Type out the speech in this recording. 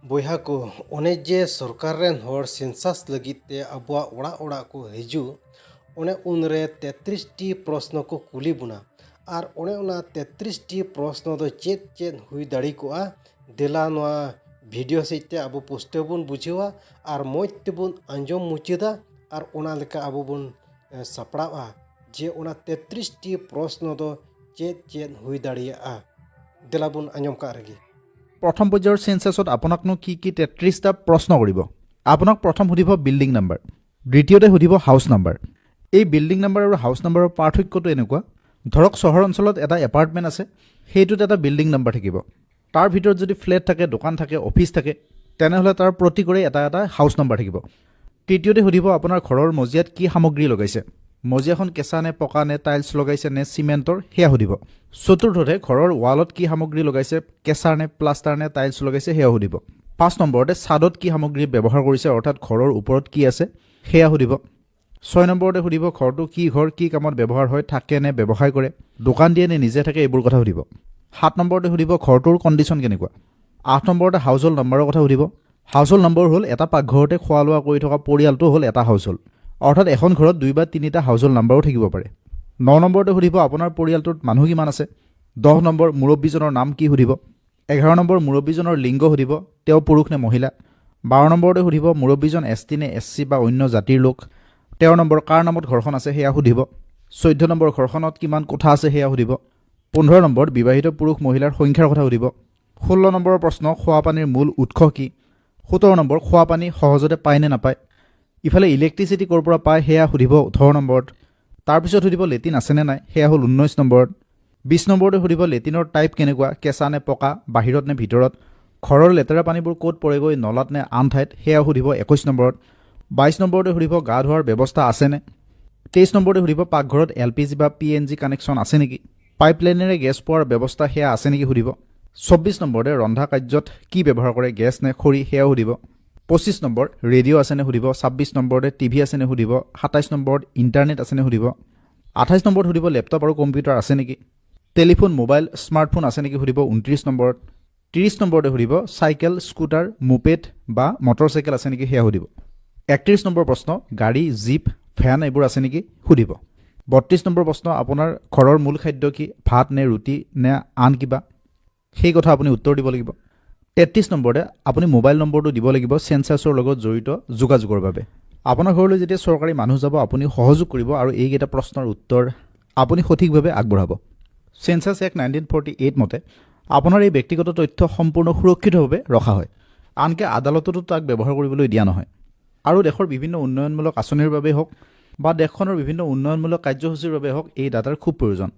ᱵᱚᱭᱦᱟ ᱠᱚ, ᱚᱱᱮ ᱡᱮ ᱥᱚᱨᱠᱟᱨ ᱨᱮᱱ ᱦᱚᱲ ᱥᱮᱱᱥᱟᱥ ᱞᱟᱹᱜᱤᱫ ᱛᱮ ᱟᱵᱚᱣᱟᱜ ᱚᱲᱟᱜ ᱚᱲᱟᱜ ᱠᱚ ᱦᱤᱡᱩᱜ, ᱚᱱᱮ ᱩᱱᱨᱮ 33ᱴᱤ ᱯᱨᱚᱥᱱᱚ ᱠᱚ ᱠᱩᱞᱤ ᱵᱚᱱᱟ ᱟᱨ ᱚᱱᱮ ᱚᱱᱟ 33ᱴᱤ ᱯᱨᱚᱥᱱᱚ ᱫᱚ ᱪᱮᱫ ᱪᱮᱫ ᱦᱩᱭ ᱫᱟᱲᱮ ᱠᱚᱜᱼᱟ, ᱫᱮᱞᱟ ᱱᱚᱣᱟ ᱵᱷᱤᱰᱤᱭᱳ ᱥᱮᱫ ᱛᱮ ᱟᱵᱚ ᱯᱩᱥᱴᱟᱹᱣ ᱵᱚᱱ ᱵᱩᱡᱷᱟᱹᱣᱟ ᱟᱨ ᱢᱚᱡᱽ ᱛᱮᱵᱚᱱ ᱟᱸᱡᱚᱢ ᱢᱩᱪᱟᱹᱫᱟ ᱟᱨ ᱚᱱᱟ ᱞᱮᱠᱟ ᱟᱵᱚ ᱵᱚᱱ ᱥᱟᱯᱲᱟᱜᱼᱟ ᱡᱮ ᱚᱱᱟ 33ᱴᱤ ᱯᱨᱚᱥᱱᱚ ᱫᱚ ᱪᱮᱫ ᱪᱮᱫ ᱦᱩᱭ ᱫᱟᱲᱮᱭᱟᱜᱼᱟ᱾ ᱫᱮᱞᱟ ᱵᱚᱱ ᱟᱸᱡᱚᱢ ᱠᱟᱜ ᱨᱮᱜᱮ। প্ৰথম পৰ্যায়ৰ চেঞ্চাছত আপোনাকনো কি কি 33টা প্ৰশ্ন কৰিব? আপোনাক প্ৰথম সুধিব বিল্ডিং নাম্বাৰ, দ্বিতীয়তে সুধিব হাউচ নাম্বাৰ। এই বিল্ডিং নাম্বাৰ আৰু হাউচ নাম্বাৰৰ পাৰ্থক্যটো এনেকুৱা, ধৰক চহৰ অঞ্চলত এটা এপাৰ্টমেণ্ট আছে, সেইটোত এটা বিল্ডিং নাম্বাৰ থাকিব। তাৰ ভিতৰত যদি ফ্লেট থাকে, দোকান থাকে, অফিচ থাকে, তেনেহ'লে তাৰ প্ৰতিকৰে এটা এটা হাউচ নাম্বাৰ থাকিব। তৃতীয়তে সুধিব আপোনাৰ ঘৰৰ মজিয়াত কি সামগ্ৰী লগাইছে, মজিয়াখন কেঁচা নে পকা নে টাইলছ লগাইছে নে চিমেণ্টৰ, সেয়া সুধিব। চতুৰ্থতে ঘৰৰ ৱালত কি সামগ্ৰী লগাইছে, কেঁচা নে প্লাষ্টাৰ নে টাইলছ লগাইছে, সেয়া সুধিব। 5 নম্বৰতে ছাদত কি সামগ্ৰী ব্যৱহাৰ কৰিছে, অৰ্থাৎ ঘৰৰ ওপৰত কি আছে, সেয়া সুধিব। 6 নম্বৰতে সুধিব ঘৰটো কি ঘৰ, কি কামত ব্যৱহাৰ হয়, থাকে নে ব্যৱসায় কৰে, দোকান দিয়ে নে নিজে থাকে, এইবোৰ কথা সুধিব। 7 নম্বৰতে সুধিব ঘৰটোৰ কণ্ডিশ্যন কেনেকুৱা। 8 নম্বৰতে হাউচ হোল্ড নম্বৰৰ কথা সুধিব। হাউচ হোল্ড নম্বৰ হ'ল এটা পাকঘৰতে খোৱা লোৱা কৰি থকা পৰিয়ালটো হ'ল এটা হাউচ হোল্ড, অৰ্থাৎ এখন ঘৰত দুই বা তিনিটা হাউচ হোল্ড নাম্বাৰো থাকিব পাৰে। 9 নম্বৰতে সুধিব আপোনাৰ পৰিয়ালটোত মানুহ কিমান আছে। 10 নম্বৰ মুৰব্বীজনৰ নাম কি সুধিব। 11 নম্বৰ মুৰব্বীজনৰ লিংগ সুধিব, তেওঁ পুৰুষ নে মহিলা। 12 নম্বৰতে সুধিব মুৰব্বীজন এছ টি নে এছ চি বা অন্য জাতিৰ লোক। 13 নম্বৰ কাৰ নামত ঘৰখন আছে সেয়া সুধিব। 14 নম্বৰ ঘৰখনত কিমান কোঠা আছে সেয়া সুধিব। 15 নম্বৰত বিবাহিত পুৰুষ মহিলাৰ সংখ্যাৰ কথা সুধিব। 16 নম্বৰৰ প্ৰশ্ন, খোৱা পানীৰ মূল উৎস কি। 17 নম্বৰ খোৱা পানী সহজতে পায় নে নাপায়। ইফালে ইলেক্ট্ৰিচিটি ক'ৰ পৰা পায় সেয়া সুধিব 18 নম্বৰত। তাৰপিছত সুধিব লেট্ৰিন আছেনে নাই, সেয়া হ'ল 19 নম্বৰত। 20 নম্বৰতে সুধিব লেট্ৰিনৰ টাইপ কেনেকুৱা, কেঁচা নে পকা, বাহিৰত নে ভিতৰত, ঘৰৰ লেতেৰা পানীবোৰ ক'ত পৰেগৈ, নলাত নে আন ঠাইত, সেয়া সুধিব 21 নম্বৰত। 22 নম্বৰতে সুধিব গা ধোৱাৰ ব্যৱস্থা আছেনে। 23 নম্বৰতে সুধিব পাকঘৰত এলপিজি বা পিএনজি কানেকশ্যন আছে নেকি, পাইপলাইনেৰে গেছ পোৱাৰ ব্যৱস্থা সেয়া আছে নেকি সুধিব। 24 নম্বৰতে ৰন্ধা কাৰ্যত কি ব্যৱহাৰ কৰে, গেছ নে খৰি, সেয়াও সুধিব। 25 নম্বৰ ৰেডিঅ' আছেনে সুধিব। 26 নম্বৰতে টিভি আছেনে সুধিব। 27 নম্বৰত ইণ্টাৰনেট আছেনে সুধিব। 28 নম্বৰত সুধিব লেপটপ আৰু কম্পিউটাৰ আছে নেকি, টেলিফোন, মোবাইল, স্মাৰ্টফোন আছে নেকি সুধিব 29 নম্বৰত। 30 নম্বৰতে সুধিব চাইকেল, স্কুটাৰ, মোপেড বা মটৰ চাইকেল আছে নেকি, সেয়া সুধিব। 31 নম্বৰ প্ৰশ্ন, গাড়ী, জীপ, ভেন এইবোৰ আছে নেকি সুধিব। 32 নম্বৰ প্ৰশ্ন, আপোনাৰ ঘৰৰ মূল খাদ্য কি, ভাত নে ৰুটি নে আন কিবা, সেই কথা আপুনি উত্তৰ দিব লাগিব। 33 নম্বৰতে আপুনি মোবাইল নম্বৰটো দিব লাগিব চেঞ্চাছৰ লগত জড়িত যোগাযোগৰ বাবে। আপোনাৰ ঘৰলৈ যেতিয়া চৰকাৰী মানুহ যাব, আপুনি সহযোগ কৰিব আৰু এইকেইটা প্ৰশ্নৰ উত্তৰ আপুনি সঠিকভাৱে আগবঢ়াব। চেঞ্চাছ এক্ট 1948 মতে আপোনাৰ এই ব্যক্তিগত তথ্য সম্পূৰ্ণ সুৰক্ষিতভাৱে ৰখা হয়, আনকি আদালততো তাক ব্যৱহাৰ কৰিবলৈ দিয়া নহয়। আৰু দেশৰ বিভিন্ন উন্নয়নমূলক আঁচনিৰ বাবেই হওক বা দেশখনৰ বিভিন্ন উন্নয়নমূলক কাৰ্যসূচীৰ বাবে হওক, এই ডাটাৰ খুব প্ৰয়োজন।